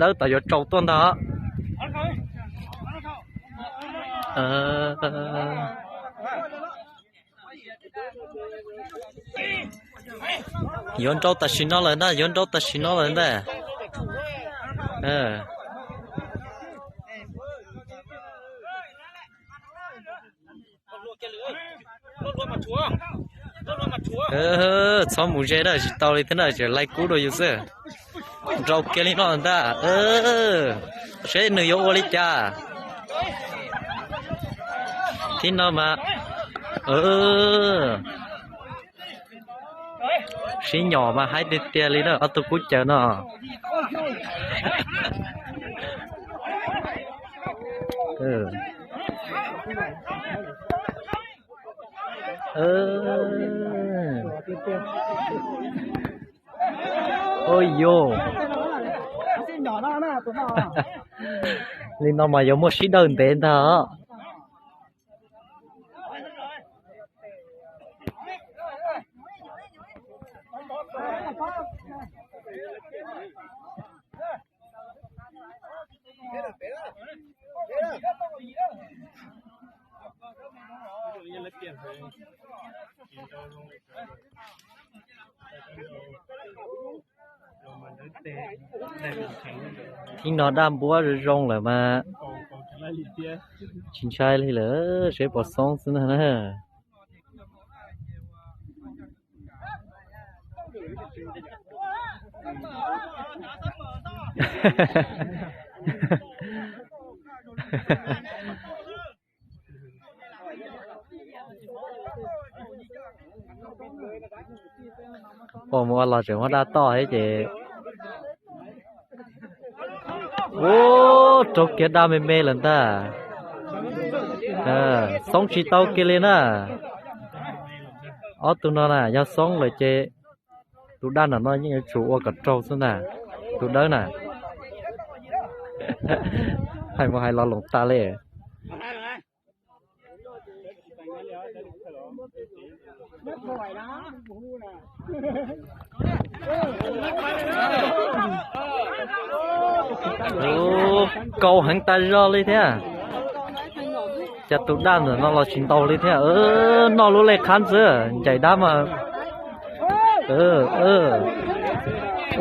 Dawb tom yuav tsaus tuaj ntag. Yuav nrau tam sim no lawm ntag, yuav nrau tam sim no lawm ntag. Txhob mus ze na, tsis tau li thiab na, tseem laij kub rau yus xwb. Nrau kiag li no ntag. Seb nws yuav ua li cas. Thib no mas sib nyom mas haib tiag tiag li na ob tug kub caws no. Ua yus, li no mas yuav muaj sib dawj ntev ntag os. Thib no daj npuab zoo zoo lawm mas tsis ntshai li lawm, seb puas xoob xwb na. Ua mus ua los tseem muab daj toj thiab ces. Ub, raug kiag daj me me lawm ntag. Xoob tsis tau kiag li na. Ob tug no na yog xoob lawm ces tus daj nram no yeej yuav tsum ua kom raug xwb ntag. Tus dawb na, hais mus hais los loos tas li. Ub, kaus heev tas zog li thiab. Cas tus daj ntawm no los tsis ntaus li thiab. Noj lub lej qhab ntxwb ncaim dab mas.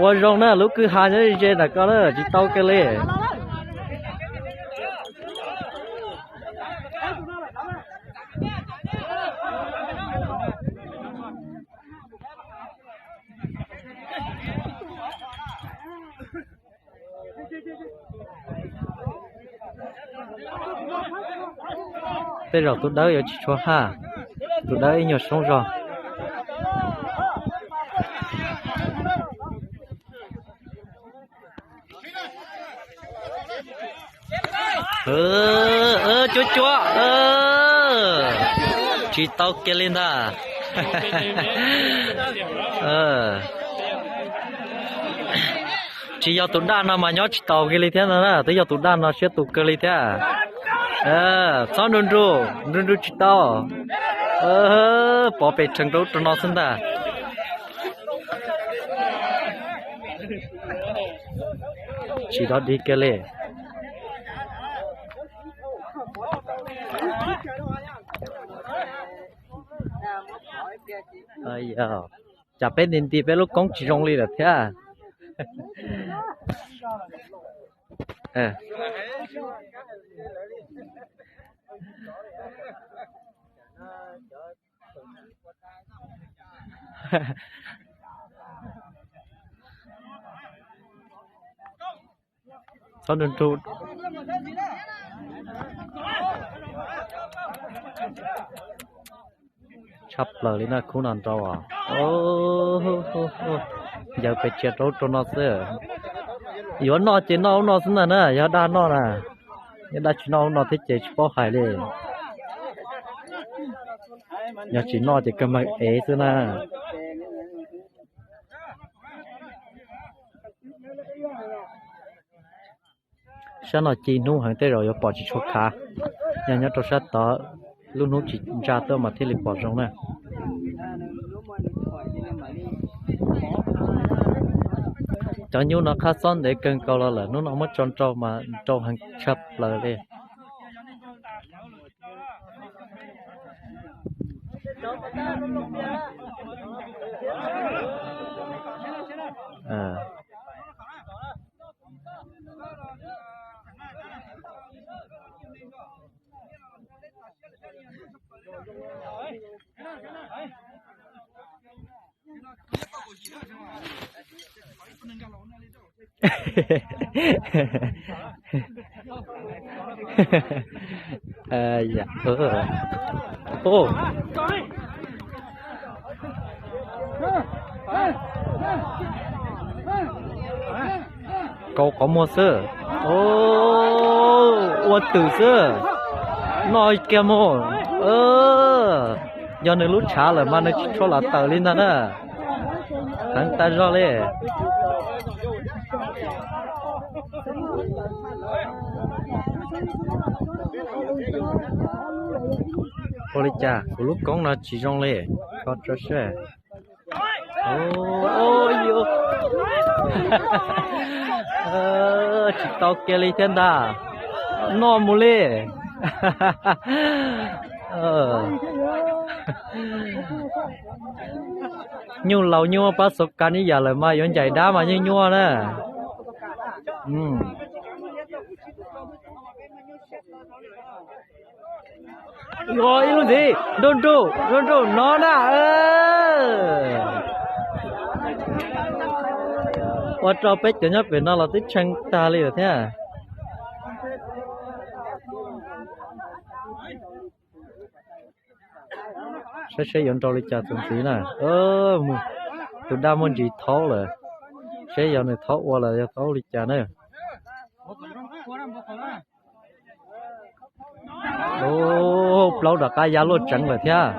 Ua zoo na, lub kwj ha nyob ze ntawm ko na, tsis tau kiag li. Tej zaum tus dawb yuav tsis tshua haj, tus dawb ib nyuag soob zog. Cuab cuab, tsis tau kiag li ntag. Tsis yog tus daj no mas nyob tsis taus kiag li thiab no na, twb yog tus daj no siab tus kawg li thiab. Txhob nru nru, nru nru tsis tau. Pov pes rhees rau ub rau no xwb ntag. Tsis dog dig kiag li. Cas peb nti nti peb lub koob tsis zoo li lawm thiab. Txhob nrug nrug. Tshaj plaws li na, khub no nrau os. Ncaws pes tsawg rau ub rau no xwb. Yuav noj ces noj ub no xwb ntag na, yog daj noj na. Yog daj tsis noj ub no thiab ces tsis paub hais li. Yog tsis noj ces kawg mas ev xwb na. Sab no ci hnub heev tej zaum yuav pom tsis tshua khav. Yog nyob rau sab tod lub hnub tsis ntsa tuaj mas thiaj li pom zoo na. Cov nyuj no qhab xob ntev kawg nkaus los lawm, hnub no muab tso nrau mas nrau heev tshaj plaws li. Kaus qhov muag xwb. Ua twm xwb. Noj kiag mus. Yog nws lub tshav lawm mas nws tsis tshua los tawm li ntag na. Heev tas zog li. Ua li cas kuv lub koob no tsis zoo li? Kho tso seb. Tsis tau kiag li thiab ntag. Noj mus li. Nyuj laus nyuaj pab xov kas ib yam lawm mas yuav ncaim dab mas yeej nyuaj na. Ib lub ntxiv, nruj nruj, nruj nruj no na. Ua rau peb cov nyob pem no los twb tshee tag li lawm thiab. Saib seb yuav nrau li cas tus ntxiv na. Tus daj muaj ntsis thaub lawm, seb yog nws thaub ua los yog thaub li cas na. Plaub rov qab ya luaj tseev lawm thiab.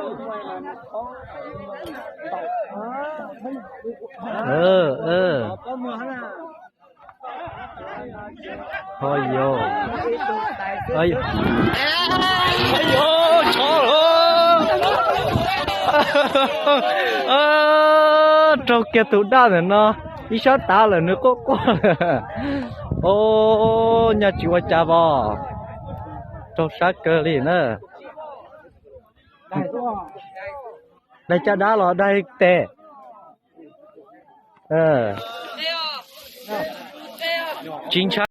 Raug kiag tus daj ntawm no, ib sab tav lawm nws quaj quaj lawm. Os, nyaj tsis ua cas os, raug sab kawg li na. Daig caj dab los daig tes? Tsis ntshai.